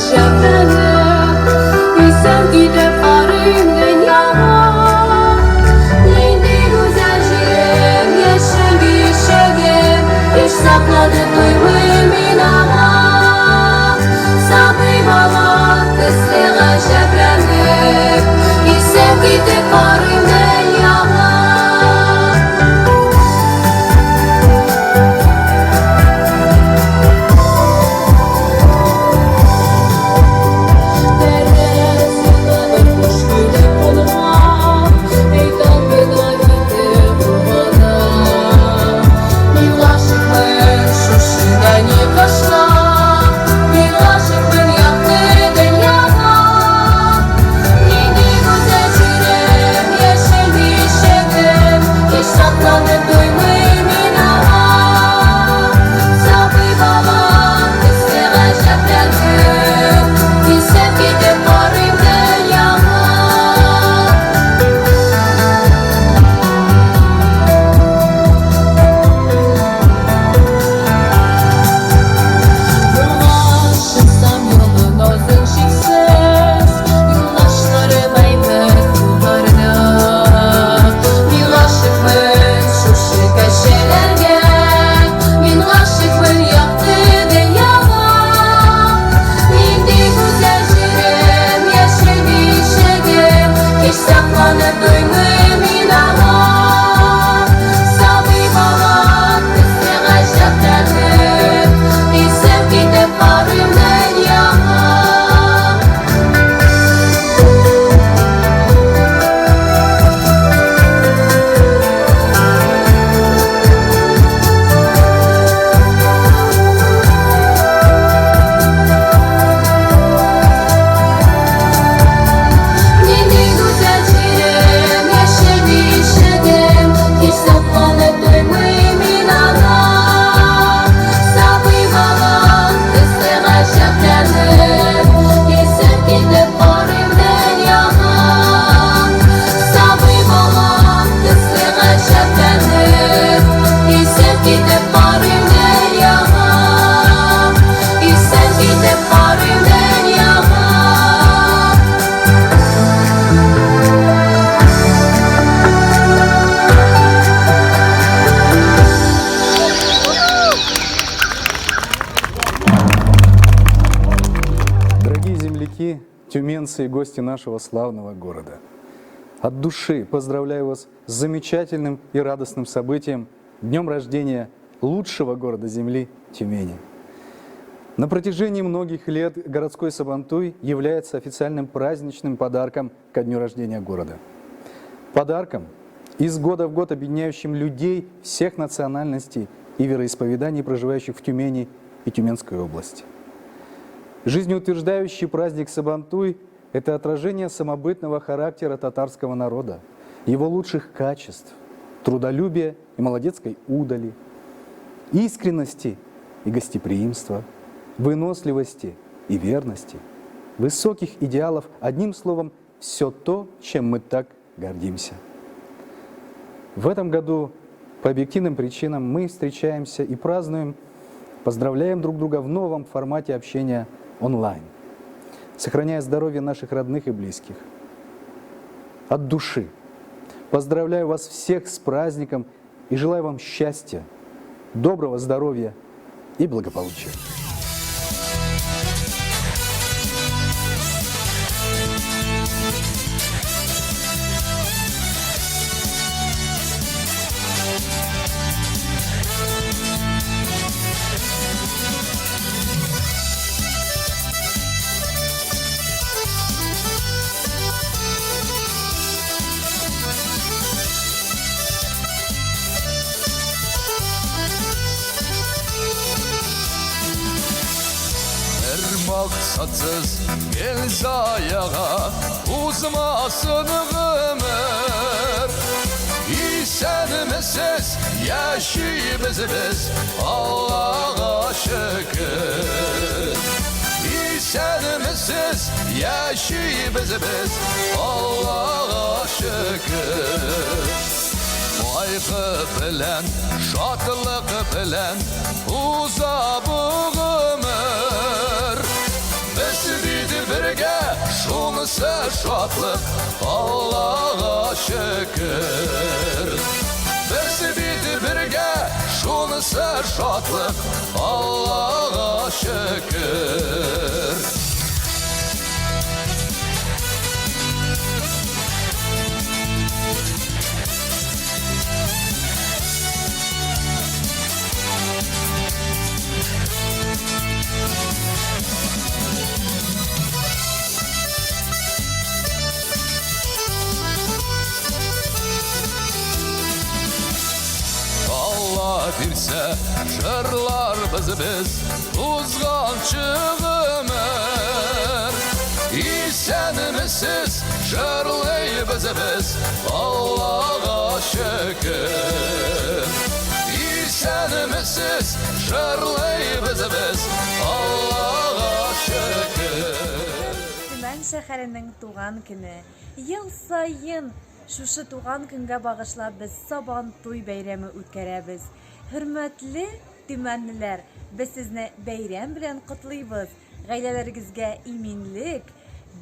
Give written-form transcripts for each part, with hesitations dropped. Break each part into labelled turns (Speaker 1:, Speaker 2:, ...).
Speaker 1: гаҗәпләнеп, Исем китеп карыйм дөньяга. Нинди гүзәл җирем, яшел бишегем, Һич сакланып туймыйм мин аңа. Сабый бала төсле гаҗәпләнеп, Исем китеп карыйм дөньяга. Сакланып туймыйм мин аңа. Сабый бала төсле гаҗәпләнеп, Исем китеп карыйм дөньяга. Юлга чыксам юлым озын чиксез, Юлдашларым әйбәт булырда. Мин гашыйкмын шушы кәҗәләргә, Мин гашыйкмын якты дөньяга. Нинди гүзәл җирем, яшел бишегем, Һич сакланып туймыйм мин аңа. Сабый бала төсле гаҗәпләнеп, Исем китеп карыйм дөньяга. Нинди гүзәл җирем, яшел бишегем, Һич сакланып туймыйм мин аңа. Сабый бала төсле гаҗәпләнеп, Исем китеп карыйм дөньяга. Сабый бала төсле гаҗәпләнеп, Исем китеп карыйм дөньяга. Исем китеп карыйм дөньяга.
Speaker 2: Дорогие земляки, тюменцы и гости нашего славного города, от души поздравляю вас с замечательным и радостным событием, днем рождения лучшего города Земли Тюмени. На протяжении многих лет городской Сабантуй является официальным праздничным подарком ко дню рождения города. Подарком, из года в год объединяющим людей всех национальностей и вероисповеданий, проживающих в Тюмени и Тюменской области. Жизнеутверждающий праздник Сабантуй – это отражение самобытного характера татарского народа, его лучших качеств, трудолюбия и молодецкой удали, искренности и гостеприимства, выносливости и верности, высоких идеалов, одним словом, все то, чем мы так гордимся. В этом году по объективным причинам мы встречаемся и празднуем, поздравляем друг друга в новом формате общения онлайн, сохраняя здоровье наших родных и близких. От души поздравляю вас всех с праздником и желаю вам счастья, доброго здоровья и благополучия.
Speaker 3: Бер максатсыз ел заяга узмасын гомер. Исәнмесез, яшибез без, Аллага шөкер. Исәнмесез, яшибез без, Аллага шөкер. Кайгы белән, шатлык белән уза бу гомер. Без Шунысы шатлык, Аллага шөкер. Без бит бергә, шунысы шатлык, Аллага шөкер. Алла бирсә, җырларбыз без узганчы гомер. Исәнмесез, җырлыйбыз без, Аллага шөкер. Исәнмесез, җырлыйбыз без, Аллага шөкер.
Speaker 4: Төмән шәһәренең туган көне. Ел саен шушы туган көнгә багышлап без Сабантуй бәйрәме үткәрәбез. Хөрмәтле төмәнлеләр, без сезне бәйрәм белән котлыйбыз! Гаиләләрегезгә иминлек,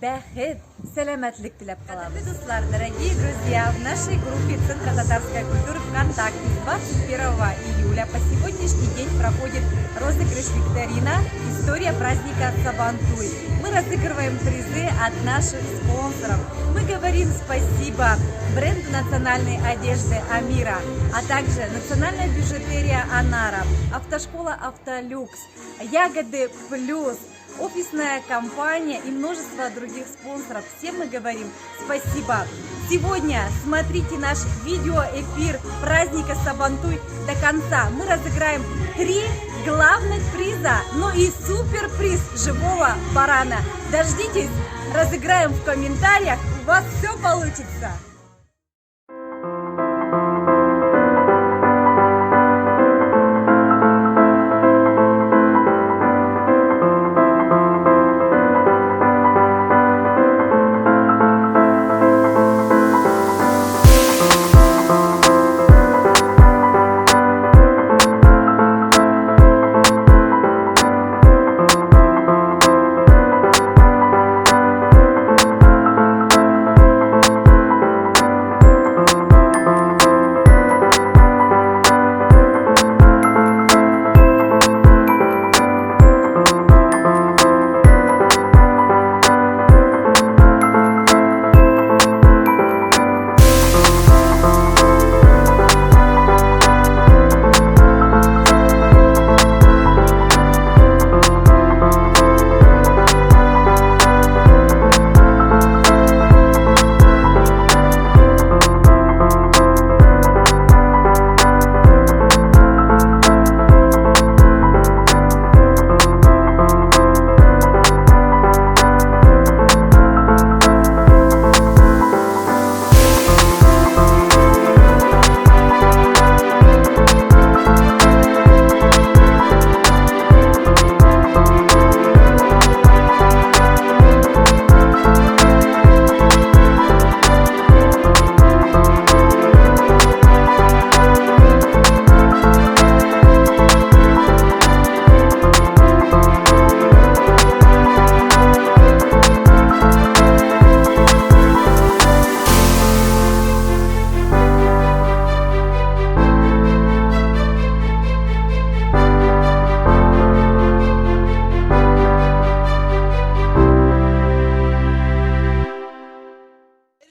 Speaker 4: бәхет, сәламәтлек теләп калабыз. Кадерле дуслар, дорогие друзья, в нашей группе Центра татарской культуры ВКонтакте с 21 июля по сегодняшний день проходит розыгрыш викторина «История праздника Сабантуй». Мы разыгрываем призы от наших спонсоров. Мы говорим спасибо бренду национальной одежды «Амира», а также национальная бижутерия «Анара», автошкола «Автолюкс», «Ягоды Плюс», офисная компания и множество других спонсоров. Всем мы говорим спасибо. Сегодня смотрите наш видеоэфир праздника Сабантуй до конца. Мы разыграем три главных приза, ну и суперприз живого барана. Дождитесь, разыграем в комментариях, у вас все получится.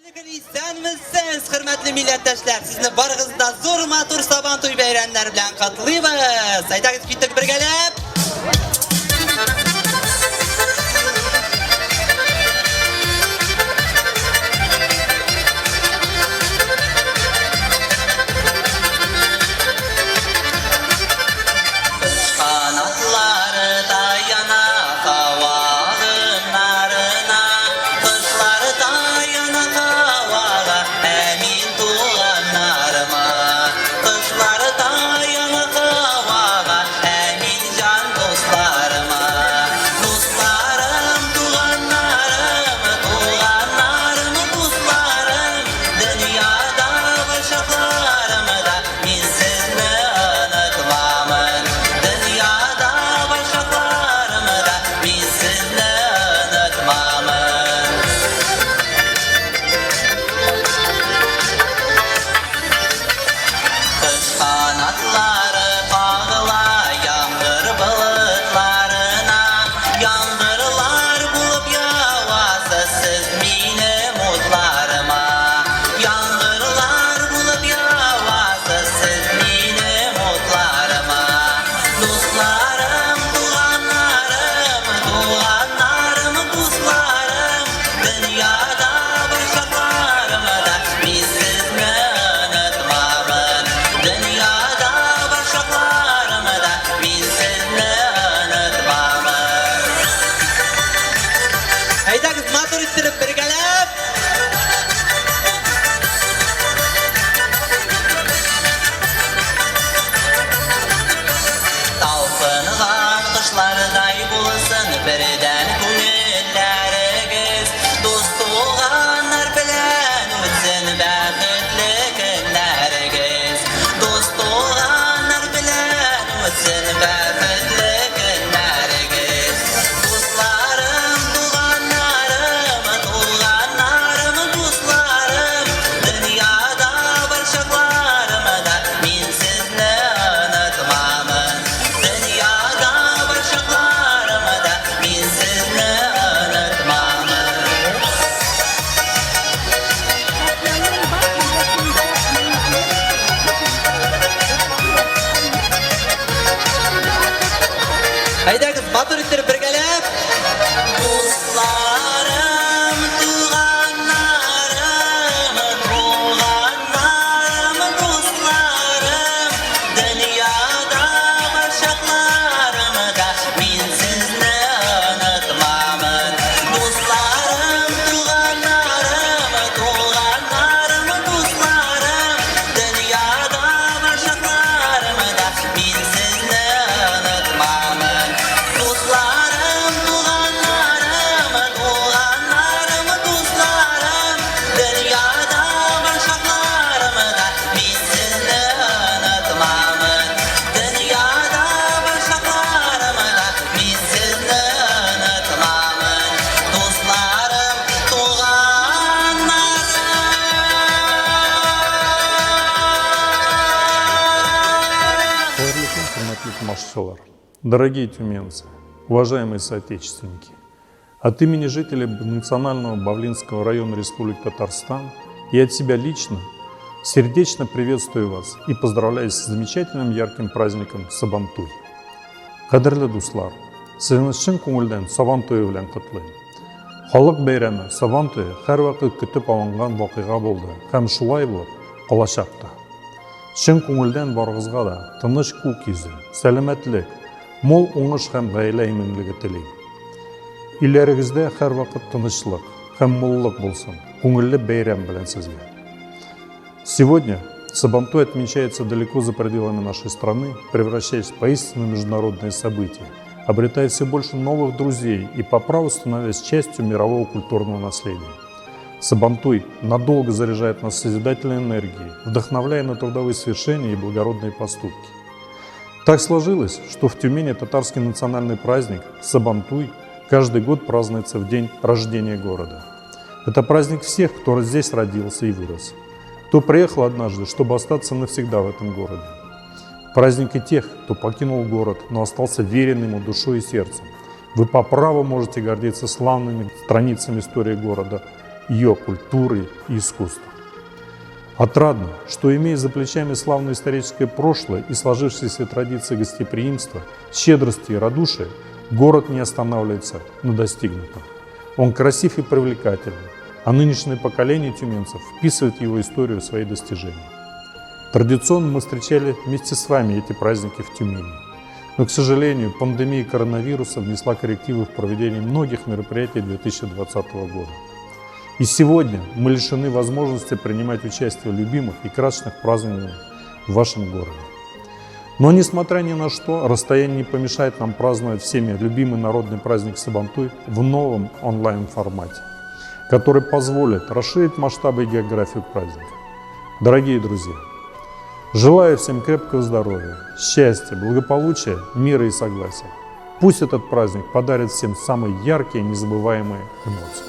Speaker 5: Хәерле көн, исәнмесез, хөрмәтле милләттәшләр! Сезне барыгызны да зур матур Сабан туй бәйрәмнәре белән котлыйбыз! Әйдәгез, киттек бергәләп! Канатлары таяна һаваларына, Кошлар таяна һавага, ә мин туганнарыма. Кошлар таяна һавага, Әйдәгез, матур иттереп бергәләп. Дусларым, туганнарым, туганнарым, дусларым, дөньяда бар чакларымда мин сезне онытмамын. Дусларым, туганнарым, туганнарым, дусларым, дөньяда бар чакларымда мин сезне онытмамын. Дусларым, туганнарым, туганнарым, дусларым, дөньяда бар чакларымда мин сезне онытмамын. Дөньяда бар чакларымда мин сезне онытмамын. Дусларым, туганнарым.
Speaker 6: Хәерле көн, хөрмәтле тамашачылар! Дорогие тюменцы, уважаемые соотечественники, от имени жителей национального Бавлинского района Республики Татарстан и от себя лично сердечно приветствую вас и поздравляю с замечательным ярким праздником Сабантуй. Кадерле дуслар, сезне чын күңелдән Сабан туе белән котлыйм. Халык бәйрәме Сабан туе һәрвакыт көтеп алынган вакыйга булды һәм шулай булып калачак та. Чын күңелдән барыгызга да тыныч күк йөзе, сәламәтлек, мул уңыш һәм гаилә иминлеге телим. Өйләрегездә һәрвакыт тынычлык һәм муллык булсын. Күңелле бәйрәм белән сезгә. Сегодня Сабантуй отмечается далеко за пределами нашей страны, превращаясь в поистину международное событие, обретая все больше новых друзей и по праву становясь частью мирового культурного наследия. Сабантуй надолго заряжает нас созидательной энергией, вдохновляя на трудовые свершения и благородные поступки. Так сложилось, что в Тюмени татарский национальный праздник Сабантуй каждый год празднуется в день рождения города. Это праздник всех, кто здесь родился и вырос, кто приехал однажды, чтобы остаться навсегда в этом городе. Праздник и тех, кто покинул город, но остался верен ему душой и сердцем. Вы по праву можете гордиться славными страницами истории города, ее культурой и искусством. Отрадно, что, имея за плечами славное историческое прошлое и сложившиеся традиции гостеприимства, щедрости и радушия, город не останавливается на достигнутом. Он красив и привлекателен, а нынешнее поколение тюменцев вписывает в его историю свои достижения. Традиционно мы встречали вместе с вами эти праздники в Тюмени. Но, к сожалению, пандемия коронавируса внесла коррективы в проведение многих мероприятий 2020 года. И сегодня мы лишены возможности принимать участие в любимых и красочных празднованиях в вашем городе. Но, несмотря ни на что, расстояние не помешает нам праздновать всеми любимый народный праздник Сабантуй в новом онлайн-формате, который позволит расширить масштабы и географию праздника. Дорогие друзья, желаю всем крепкого здоровья, счастья, благополучия, мира и согласия. Пусть этот праздник подарит всем самые яркие и незабываемые эмоции.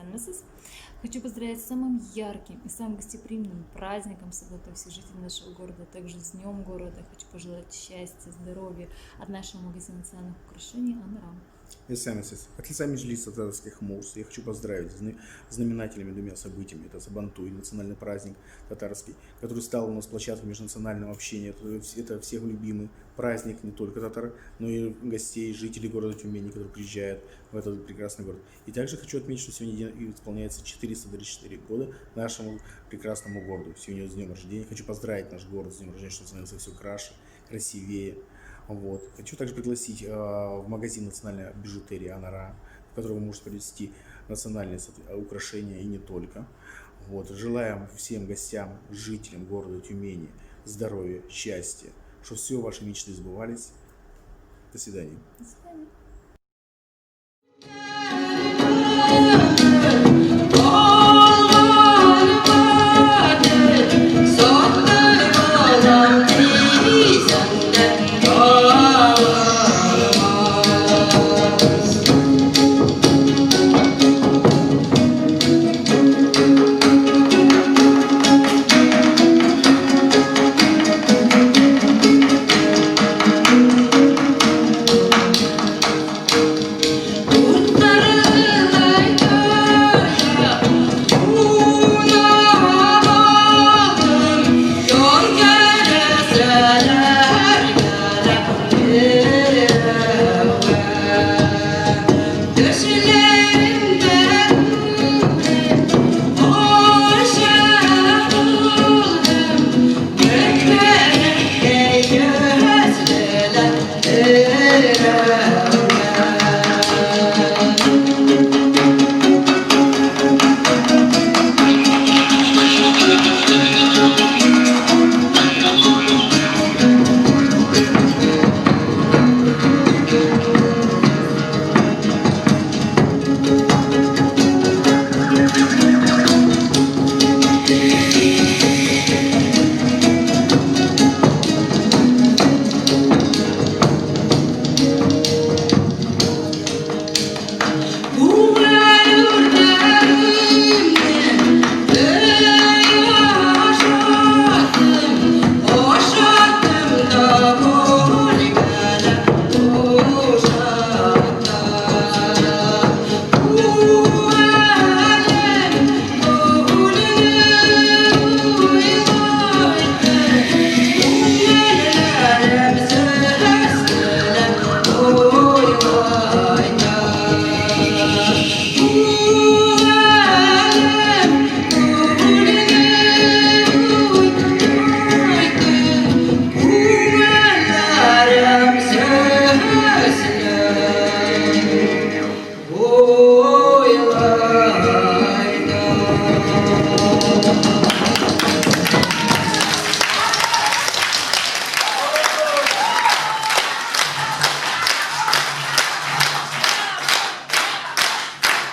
Speaker 7: Исәнмесез. Хочу поздравить с самым ярким и самым гостеприимным праздником Сабантуй всех жителей нашего города, также с Днем города. Хочу пожелать счастья, здоровья от нашего магазина национальных украшений «Анрам».
Speaker 8: Исәнмесез. От лица Меджлиса татарских мурз я хочу поздравить знаменательными двумя событиями. Это Сабантуй, национальный праздник татарский, который стал у нас площадкой межнационального общения. Это всех любимый праздник не только татар, но и гостей, жителей города Тюмени, которые приезжают в этот прекрасный город. И также хочу отметить, что сегодня исполняется 434 года нашему прекрасному городу. Сегодня с днем рождения. Хочу поздравить наш город с днем рождения, что становится все краше, красивее. Вот. Хочу также пригласить в магазин национальной бижутерии «Анара», в который вы можете приобрести национальные украшения и не только. Вот. Желаем всем гостям, жителям города Тюмени здоровья, счастья, чтобы все ваши мечты сбывались. До свидания.
Speaker 7: До свидания.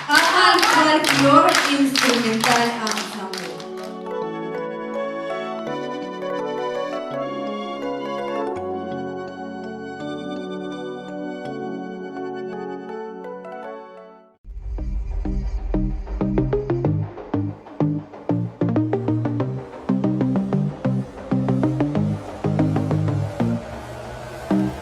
Speaker 4: Амаль фольклор инструменталь ансамбль.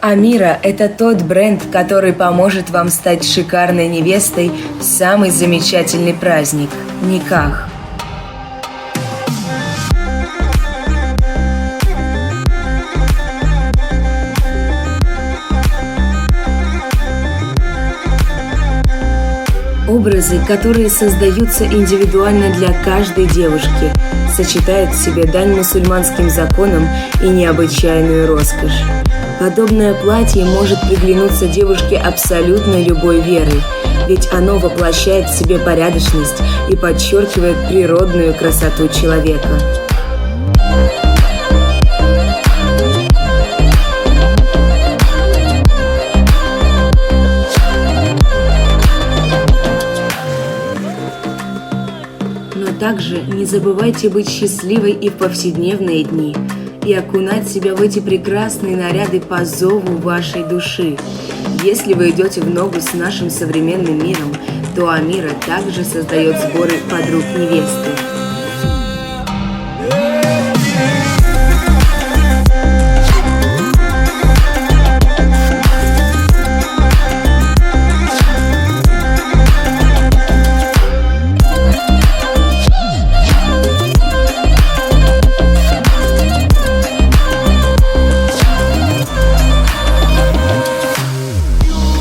Speaker 9: Амира – это тот бренд, который поможет вам стать шикарной невестой в самый замечательный праздник – Никах. Образы, которые создаются индивидуально для каждой девушки, сочетают в себе дань мусульманским законам и необычайную роскошь. Подобное платье может приглянуться девушке абсолютно любой веры, ведь оно воплощает в себе порядочность и подчеркивает природную красоту человека. Но также не забывайте быть счастливой и в повседневные дни и окунать себя в эти прекрасные наряды по зову вашей души. Если вы идете в ногу с нашим современным миром, то Амира также создает сборы подруг невесты.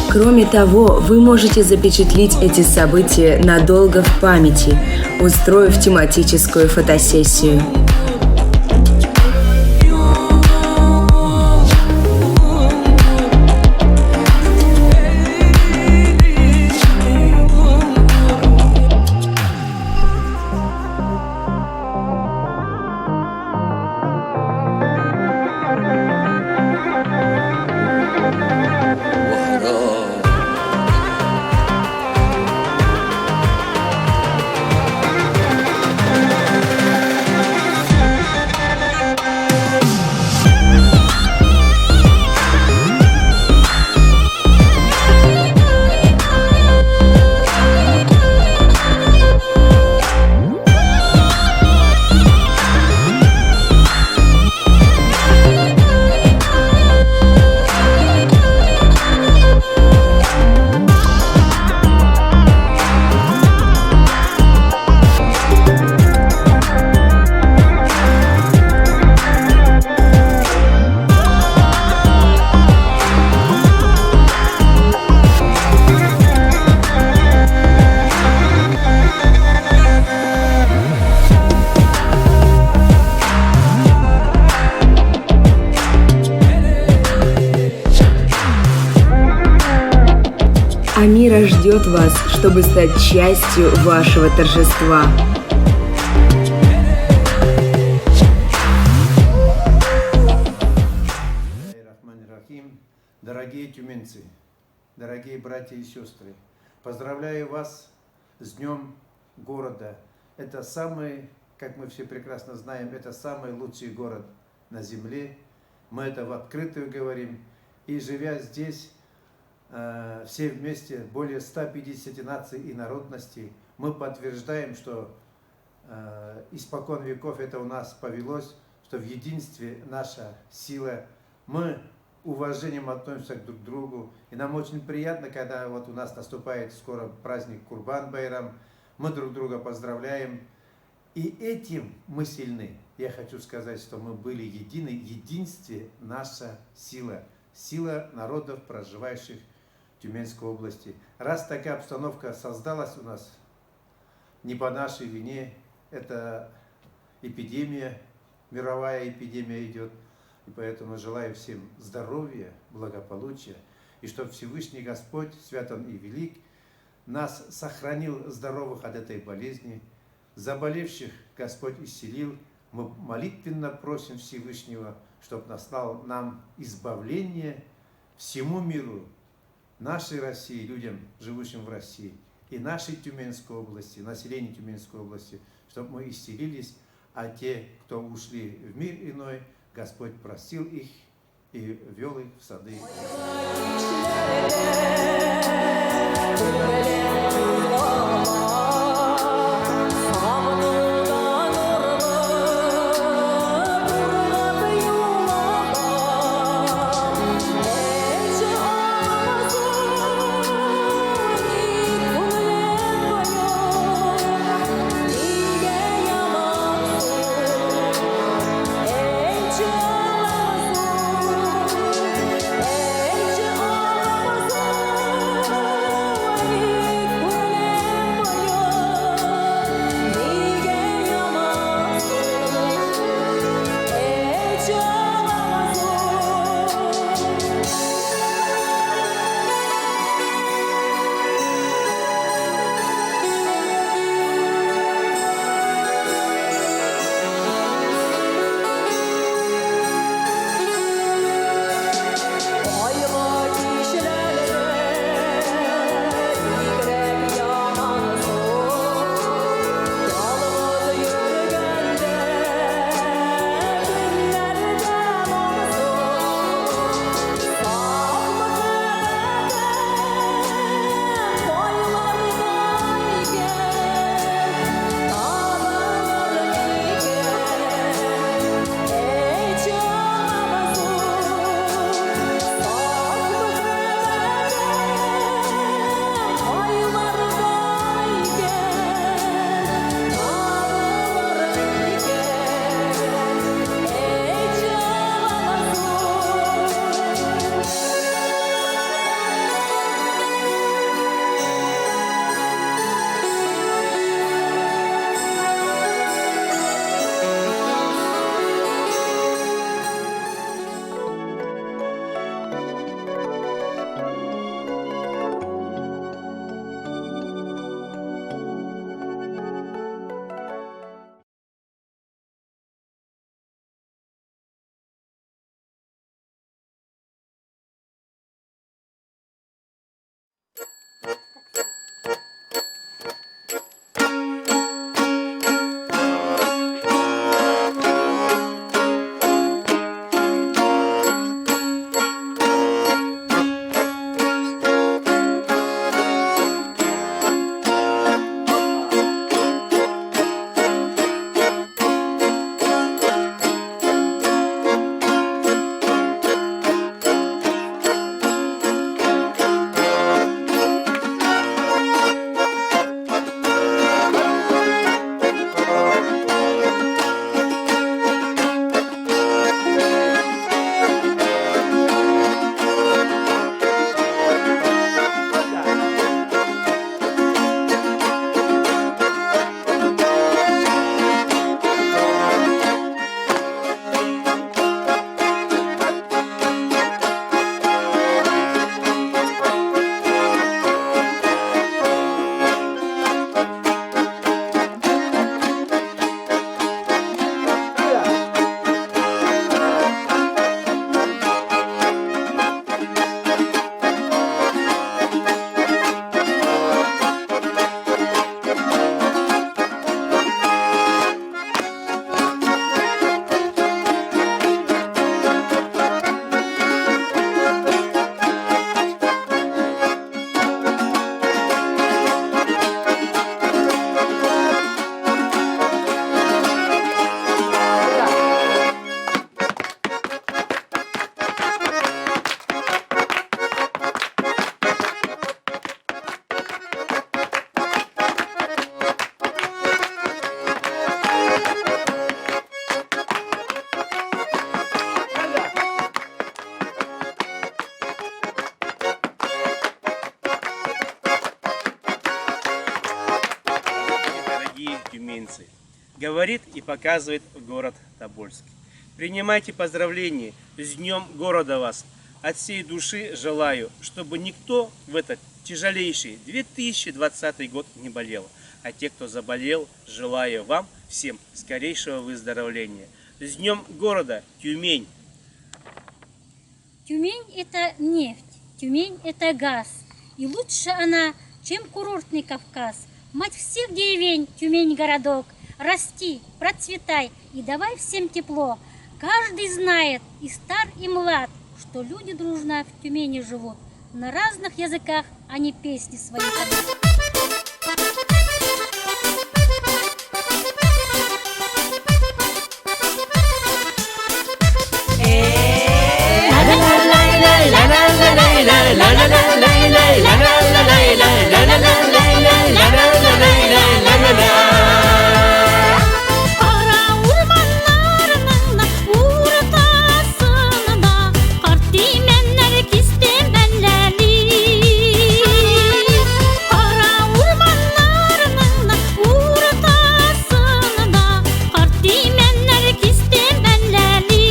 Speaker 9: Кроме того, вы можете запечатлеть эти события надолго в памяти, устроив тематическую фотосессию. Амира ждет вас, чтобы стать частью вашего торжества.
Speaker 10: Дорогие тюменцы, дорогие братья и сестры, поздравляю вас с Днем города. Это самый, как мы все прекрасно знаем, это самый лучший город на земле. Мы это в открытую говорим. И живя здесь, все вместе, более 150 наций и народностей, мы подтверждаем, что испокон веков это у нас повелось, что в единстве наша сила. Мы уважением относимся друг к другу. И нам очень приятно, когда вот у нас наступает скоро праздник Курбан-Байрам, мы друг друга поздравляем. И этим мы сильны. Я хочу сказать, что мы были едины. Единстве наша сила. Сила народов, проживающих в Тюменской области. Раз такая обстановка создалась у нас, не по нашей вине, это эпидемия, мировая эпидемия идет. И поэтому желаю всем здоровья, благополучия, и чтобы Всевышний Господь, свят Он и велик, нас сохранил здоровых от этой болезни, заболевших Господь исцелил. Мы молитвенно просим Всевышнего, чтобы наслал нам избавление всему миру, нашей России, людям, живущим в России, и нашей Тюменской области, населению Тюменской области, чтобы мы исцелились, а те, кто ушли в мир иной, Господь простил их и вел их в сады.
Speaker 11: Говорит и показывает город Тобольск. Принимайте поздравления с Днем города вас. От всей души желаю, чтобы никто в этот тяжелейший 2020 год не болел. А те, кто заболел, желаю вам всем скорейшего выздоровления. С Днем города, Тюмень!
Speaker 12: Тюмень – это нефть, Тюмень – это газ. И лучше она, чем курортный Кавказ. Мать всех деревень, Тюмень городок. Расти, процветай и давай всем тепло. Каждый знает, и стар, и млад, что люди дружно в Тюмени живут. На разных языках они песни свои поют.
Speaker 13: Кара урманнарның уртасында карт имәннәр кистем әлләли. Кара урманнарның уртасында карт имәннәр кистем әлләли.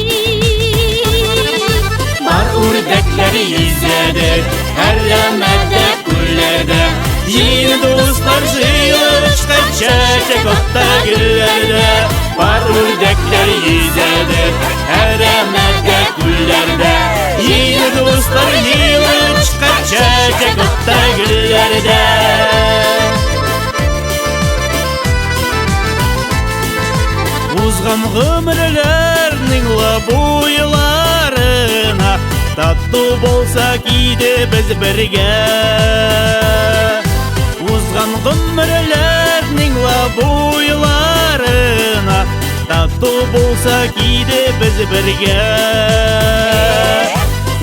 Speaker 14: Бар үрдәкләр йөзәдер Әрәмәдә, күлләрдә. Җыен дуслар җыелышкан чәчәк ата гөлләрдә. Бар үрдәкләр йөзәдер Әрәмәдә, күлләрдә. Җыен дуслар җыелышкан чәчәк ата гөлләрдә. Узган гомерләрнең буйларына тату булсак иде без бергә. Узган гомерләрнең буйларына тату булсак иде без бергә.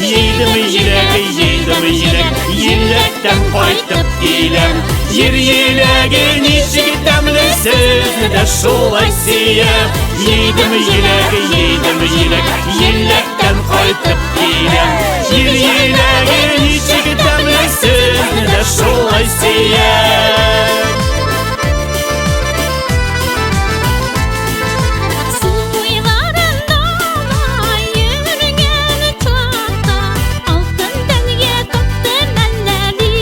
Speaker 14: Җыйдым җиләк, җыйдым җиләк, җиләктән кайтып киләм. Җир җиләге ничек тәмле, сезне дә шулай сөям. Җыйдым җиләк, җыйдым җиләк, җиләктән кайтып киләм. Җир җиләге ничек тәмле, сезне дә шулай сөям.
Speaker 13: Су буйларында йөргән чакта алтын тәнгә тоттым әлләли.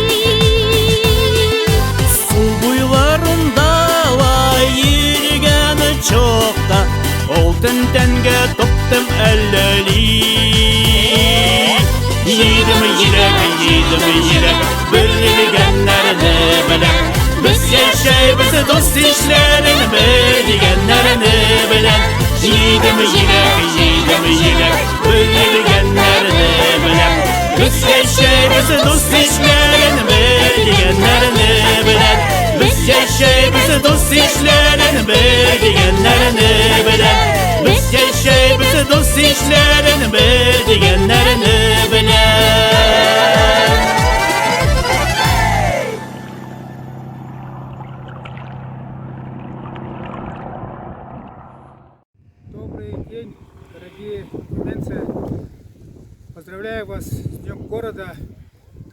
Speaker 14: Су буйларында йөргән чакта алтын тәнгә тоттым әлләли. Җыйдым җиләк, җыйдым җиләк, берлегәннәрне беләм. Без яшәйбез дус ишләрен бер дигәннәрне беләм. Җыйдым җиләк, җыйдым җиләк, берлегәннәрне беләм. Без яшәйбез дус ишләрен бер дигәннәрне беләм. Без яшәйбез дус ишләрен бер дигәннәрне беләм. Без яшәйбез дус ишләрен бер дигәннәрне беләм.
Speaker 15: Добрый день, дорогие тюменцы. Поздравляю вас с Днем города.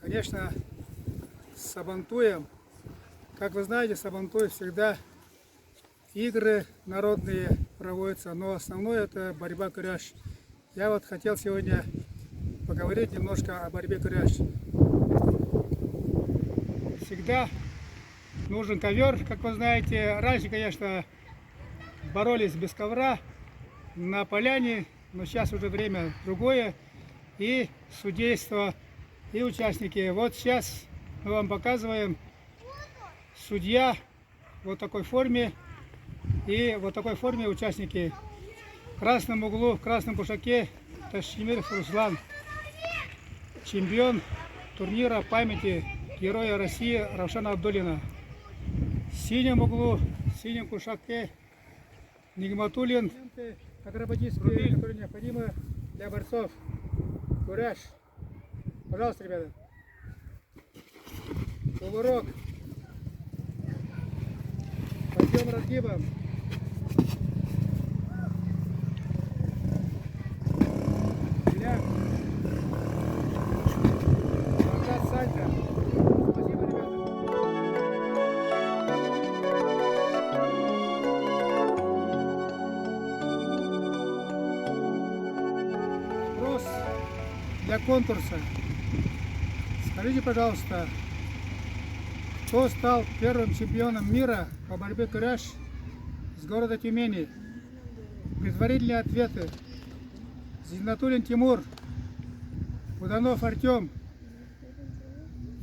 Speaker 15: Конечно, с Сабантуем. Как вы знаете, Сабантуй всегда игры народные проводятся, но основное это борьба куряш. Я вот хотел сегодня поговорить немножко о борьбе куряш. Всегда нужен ковер, как вы знаете. Раньше, конечно, боролись без ковра на поляне, но сейчас уже время другое. И судейство, и участники. Вот сейчас мы вам показываем судья в вот такой форме. И вот такой форме участники. В красном углу, в красном кушаке Ташимиров Руслан, чемпион турнира памяти Героя России Равшана Абдуллина. В синем углу, в синем кушаке Нигматуллин. Акробатические, которые необходимы для борцов. Кураж. Пожалуйста, ребята. Кувырок. Подъем разгибом. Ляг. Назад сальто. Спасибо, ребята. для конкурса. Скажите, пожалуйста, кто стал первым чемпионом мира по борьбе куряш с города Тюмени? Предварительные ответы. Зиннатуллин Тимур, Буданов Артем,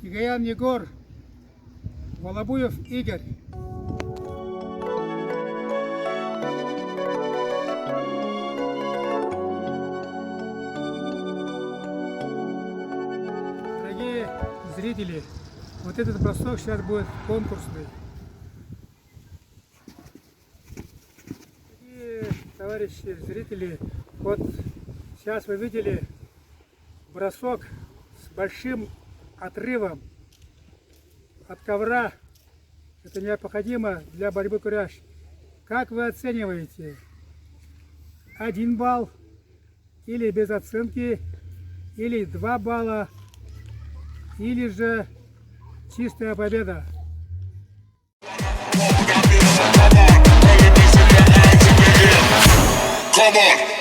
Speaker 15: Игаян Егор, Волобуев Игорь. Дорогие зрители, вот этот бросок сейчас будет конкурсный. Дорогие товарищи зрители, вот сейчас вы видели бросок с большим отрывом от ковра. Это необходимо для борьбы куряш. Как вы оцениваете? 1 балл или без оценки, или 2 балла, или же чистая победа?
Speaker 16: Come on.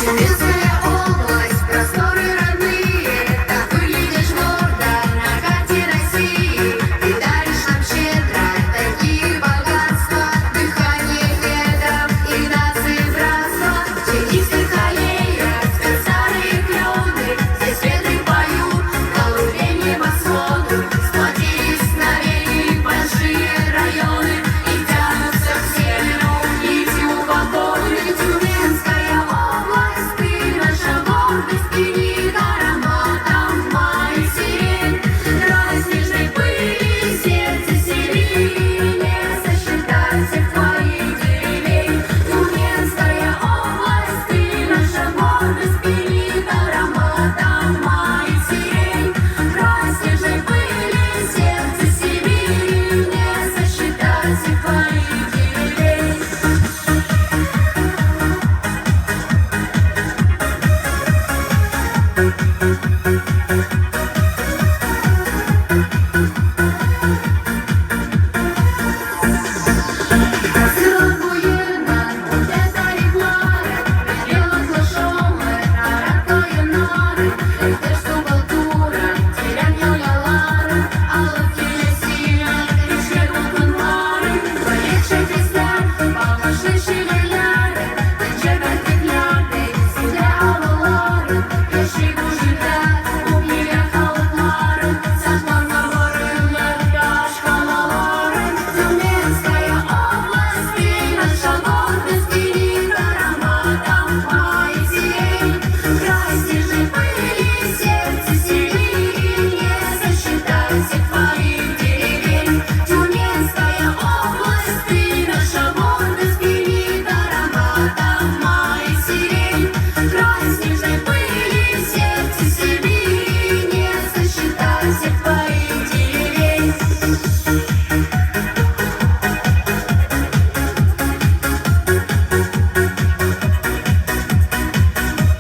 Speaker 1: Тюменская область.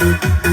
Speaker 16: Thank you.